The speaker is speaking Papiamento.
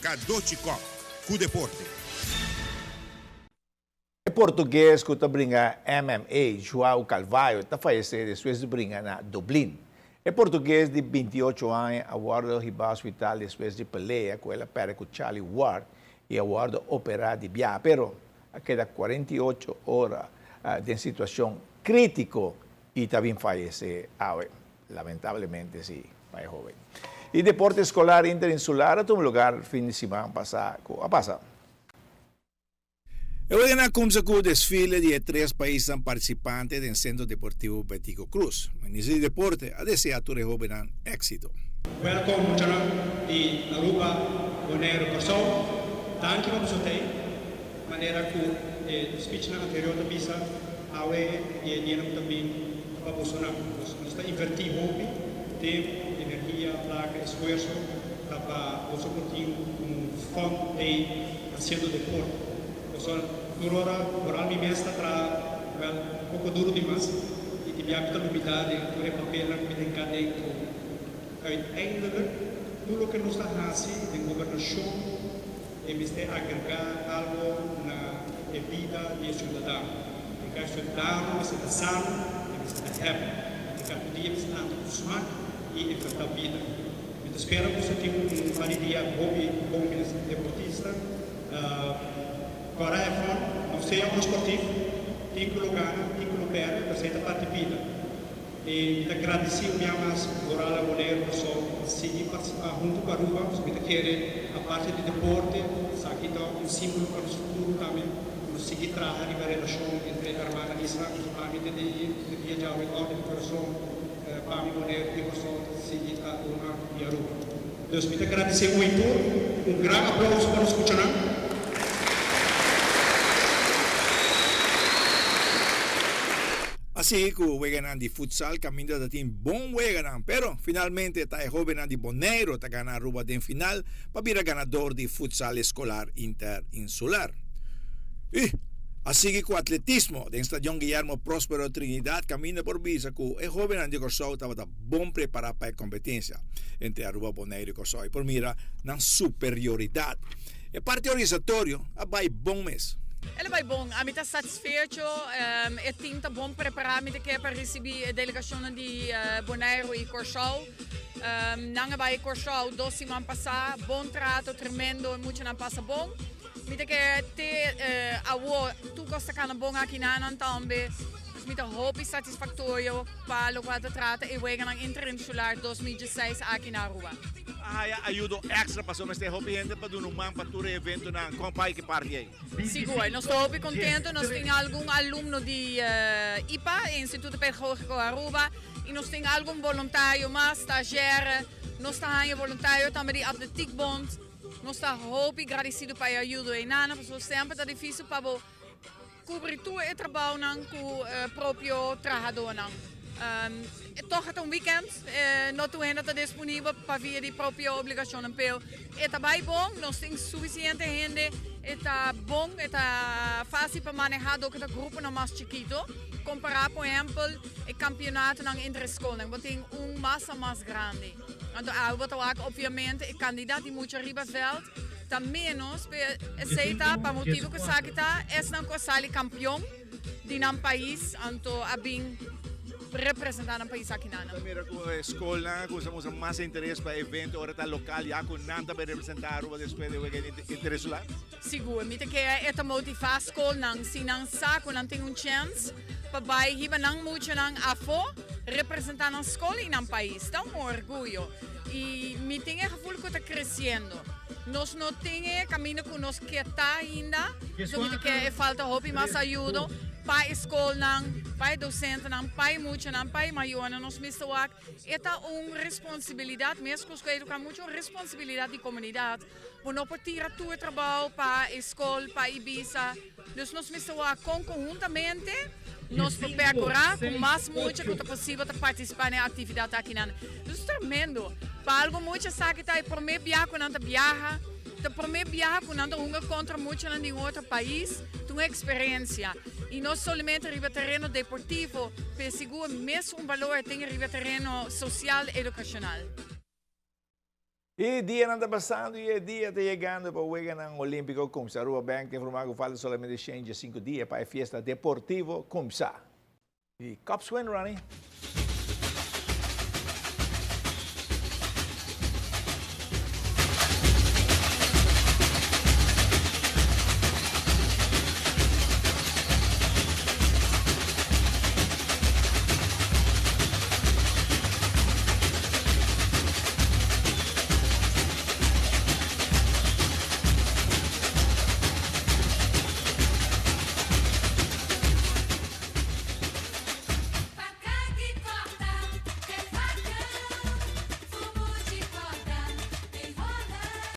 Cadochi Kock cu deporte. E portugues cu ta bringa MMA, Joao Calvaio, ta fayece despues di bringa na Dublin. E portugues di 28 aña a wordo hiba hospital despues di pelea cu el a perde cu Charlie Ward y a wordo opera di biaha, pero a keda 48 ora den situacion critico y ta bin fayece awe. Lamentablemente si, pa e hoben. Y deporte escolar interinsular a tuma lugar fin di siman pasa cu a pasa. E weganan a kumsa ku desfile di e tres paisnan partisipante den Sentro Deportivo Betico Croes. Minister di Deporte a desea tur e hobennan éksito. Welkom muchanan di Aruba, Boneiru, Kòrsou. Danki pa boso tei. Manera ku e speechnan anterior ta bisa, awe i e dianan ku ta bin ta pa bosonan. Nos ta invertí hopi tempu, energia, plaka, esfuerso ta pa boso por tin un fun day Haciendo deporte. Pasobra tur ora vooral mi mes ta traha wel un poco duro di mas y di bia mi ta lubida den tur e papelnan cu mi tin caden cu uiteindelijk tur loke nos ta haci den gobernacion e mester agrega algo na e bida di e ciudadano. Den ca e ciudadano mester ta sano, e mester ta happy. Den ca tur dia mester anda cu smaak y enfrenta bida. Mi ta spera ku su tin un par di dia hopi bon mes deportista. Kòrda Efron, no sea un sportif, tin ku lo gana, tin ku lo pèrdè, pero esei ta parti bida. I mi ta gradisí un bia mas Goral a Boneiru paso a sigui partisipá huntu ku Aruba, pasobra mi ta kere aparte di deporte esaki ta un símbolo pa nos futuro tambe, ku nos sigui traha riba relashon entre hermana isla. Pa mi te dia djawe òrdi mi kurason. Pa mi Boneiru i Kòrsou ta sigui ta una di Aruba. Dus mi ta gradisé un i tur. Un gran aplauso pa nos muchanan. A sigui ku weganan di futsal kaminda ta tin bon weganan, pero finalmente ta e hobennan di Boneiru ta gana Aruba den final pa bira ganador di futsal eskolar interinsular. I a sigui ku atletismo den Stadion Guillermo Prospero Trinidad kaminda por bisa ku e hobennan di Kòrsou tabata bon prepará pa e kompetensia entre Aruba, Boneiru i Kòrsou i por mira nan superioridat. E parti organisatorio a bai bon mes. El a bai bon. Ami ta satisfecho. E team ta bon prepará. Mi ta ke pa risibí e delegashonnan di Boneiru i Kòrsou. Nan a bai Kòrsou dos siman pasá. Bon trato, tremendo. E muchanan pasa bon. Mi ta kere te awor tur kos ta kana bon aki nanan tambe. Dus mi ta hopi satisfaktorio pa lokual ta trata e Weganan Interinsular 2016 aki na Aruba. A haya ayudo extra pasobra mester hopi hende pa duna un man pa tur e eventonan. Kon pai ki parti ei? Sigur, nos ta hopi kontento. Nos tin algun alumno di ipa, e Instituto Pedagógico Aruba, i nos tin algun boluntario mas, stagiaire. Nos ta haña boluntario tambe di Atletiekbond. Nos ta hopi gradisido pa e ayudo einan, pasobra semper ta dificil pa bo cubri tur e trabounan cu propio trahadornan. Toch e ta un weekend, no tur hende ta disponibel pa via di propio obligacionnan, pero e ta bay bon, nos tin suficiente hende, e ta bon, e ta facil pa maneha dor cu ta gruponan mas chikito, compara por ehempel e campeonatonan entre scolnan, bo tin un masa mas grandi. Anto awe bo ta wak obviamente e kandidat di mucha riba veld ta menos, pero esei ta pa motibu ku esaki ta esnan ku a sali kampion di nan pais anto a bin representa nan pais akinan. Ta mira ku e skolnan a kuminsá mustra mas interes pa e evento ora ta lokal ya ku nan ta bai representa Aruba despues di e wega interinsular. Sigur, mi ta kere e ta motivá skolnan si nan sa ku nan tin un chèns pa bai hiba nan muchanan afó representá nan skol i nan pais. Ta un orguyo i mi tin e gevoel ku ta kresiendo. Nos no tin e kaminda ku nos ke ta ainda, so mi ta kere e falta hopi mas ayudo pa e skolnan, pa e dosentenan, pa e muchanan, pa e mayornan. Nos mester wak e ta un responsibilidat, meskos ku eduká mucha, un responsibilidat di komunidat. Bo no por tira tur e trabou pa e skol, pa Ibisa. Dus nos mester wak kon konhuntamente nos por perkurá ku mas mucha ku ta posibel ta partisipá na e aktividat akinan. Dus tremendo. Pa algun mucha esaki ta e promé biaha ku nan ta biaha, ta promé biaha ku nan ta hunga kontra muchanan di un otro pais. Ta un eksperensia. I no solamente riba tereno deportivo, pero sigur mes un balor e tin riba tereno sosial edukashonal. E dianan ta pasando y e dia ta yegando pa Weganan Olimpico cuminsa. Aruba Bank ta informa cu falta solamente 5 dia pa e fiesta deportivo cuminsa. E Cubs win, Ronnie.